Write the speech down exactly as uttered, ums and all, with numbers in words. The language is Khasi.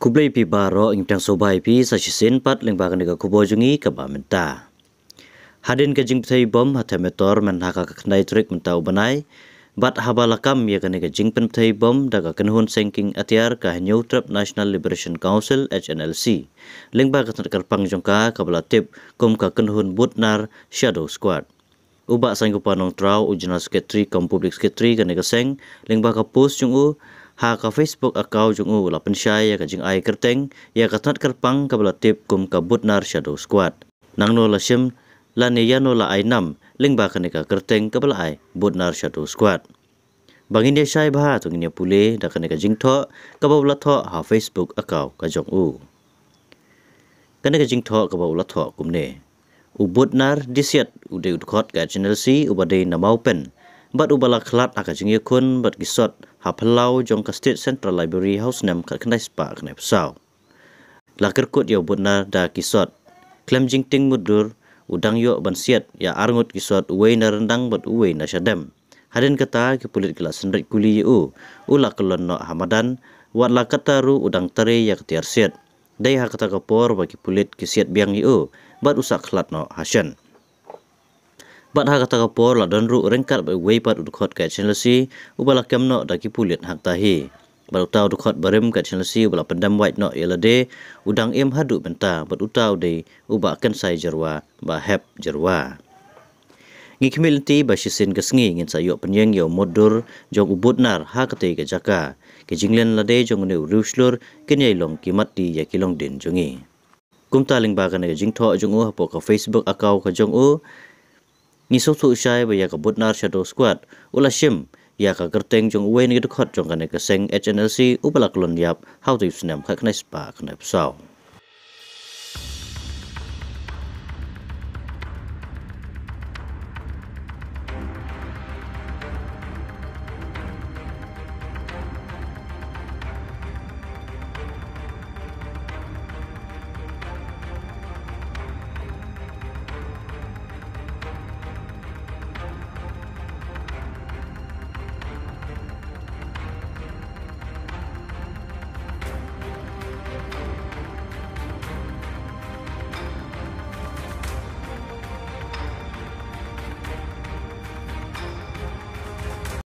Khublei phi baroh, ngi pdiang sngewbha ïa phi sa shisien pat lyngba kane ka khubor jong ngi kaba mynta. Hadien ka jingpynthei bom ha Themetor mynha ka khyndai tarik mynta u bnai, bad haba la kam ïa kane ka jingpynthei bom da ka kynhun seng kieng atiar ka Hynñiewtrep National Liberation Council, H N L C, lyngba ka tnat kyrpang jong ka kaba la tip kum ka kynhun Butnar Shadow Squad. U Bah Saiñgopar Nongtraw, u General Secretary cum Public Secretary kane ka seng, lyngba ka post jong u ha ka Facebook account jong u, u la pynshai ïa ka jingai kyrteng ïa ka tnat kyrpang kaba la tip kum ka Butnar Shadow Squad. Nangno la shim lane ïano la ai nam lyngba kane ka kyrteng kaba la ai Butnar Shadow Squad? Ba ngin ïa shai bha to ngin ïa pule da kane ka jingthoh kaba u la thoh ha Facebook account ka jong u. Kane ka jingthoh kaba u la thoh kumne: U Butnar Disiat u dei u dkhot ka H N L C uba dei na Mawpen, bad uba la khlad ha ka jingïakhun bad ki sot ha phyllaw jong ka State Central Library ha u snem khatkhyndai spah khyndai phew saw. La kyrkut ïa u Butnar da ki sot. Khlem jingtieng mutdur, u dang ïoh ban siat ïa arngut ki sot, uwei na ryndang bad uwei na shadem. Hadien kata ki pulit ki la synreit kuli ïa u. U la kyllon noh ha madan, wat la katta ruh u dang trei ïa ka tiar siat. Dei ha kata ka por ba ki pulit ki siat biang ïa u, bad u sah khlad noh ha shen. Bad ha kata ka por la don ruh ryngkat bad uwei pat u dkhot ka H N L C uba la kem noh da ki pulit ha kata hi. Bad uta u dkhot barim ka H N L C uba la pyndem wait noh ïa lade, u dang im haduh mynta, bad uta u dei u Bah Kynsai Jyrwa, Bah Hep Jyrwa. Ngi khmih lynti ba shisien ka sngi ngin sa ïoh pynïeng ïa u mutdur jong u Butnar ha katei ka jaka. Ki jinglen lade jong une u riewshlur kin ïai long ki matti ïa ki longdien jong ngi. Kumta lyngba kane ka jingthoh jong u hapoh ka Facebook account ka jong u, ngi sngewthuh shai ba ïa ka Butnar Shadow Squad u la shim ïa ka kyrteng jong uwei na ki dkhot jong kane ka seng H N L C uba la kyllon ïap ha utei u snem khatkhyndai spah khyndai phew saw.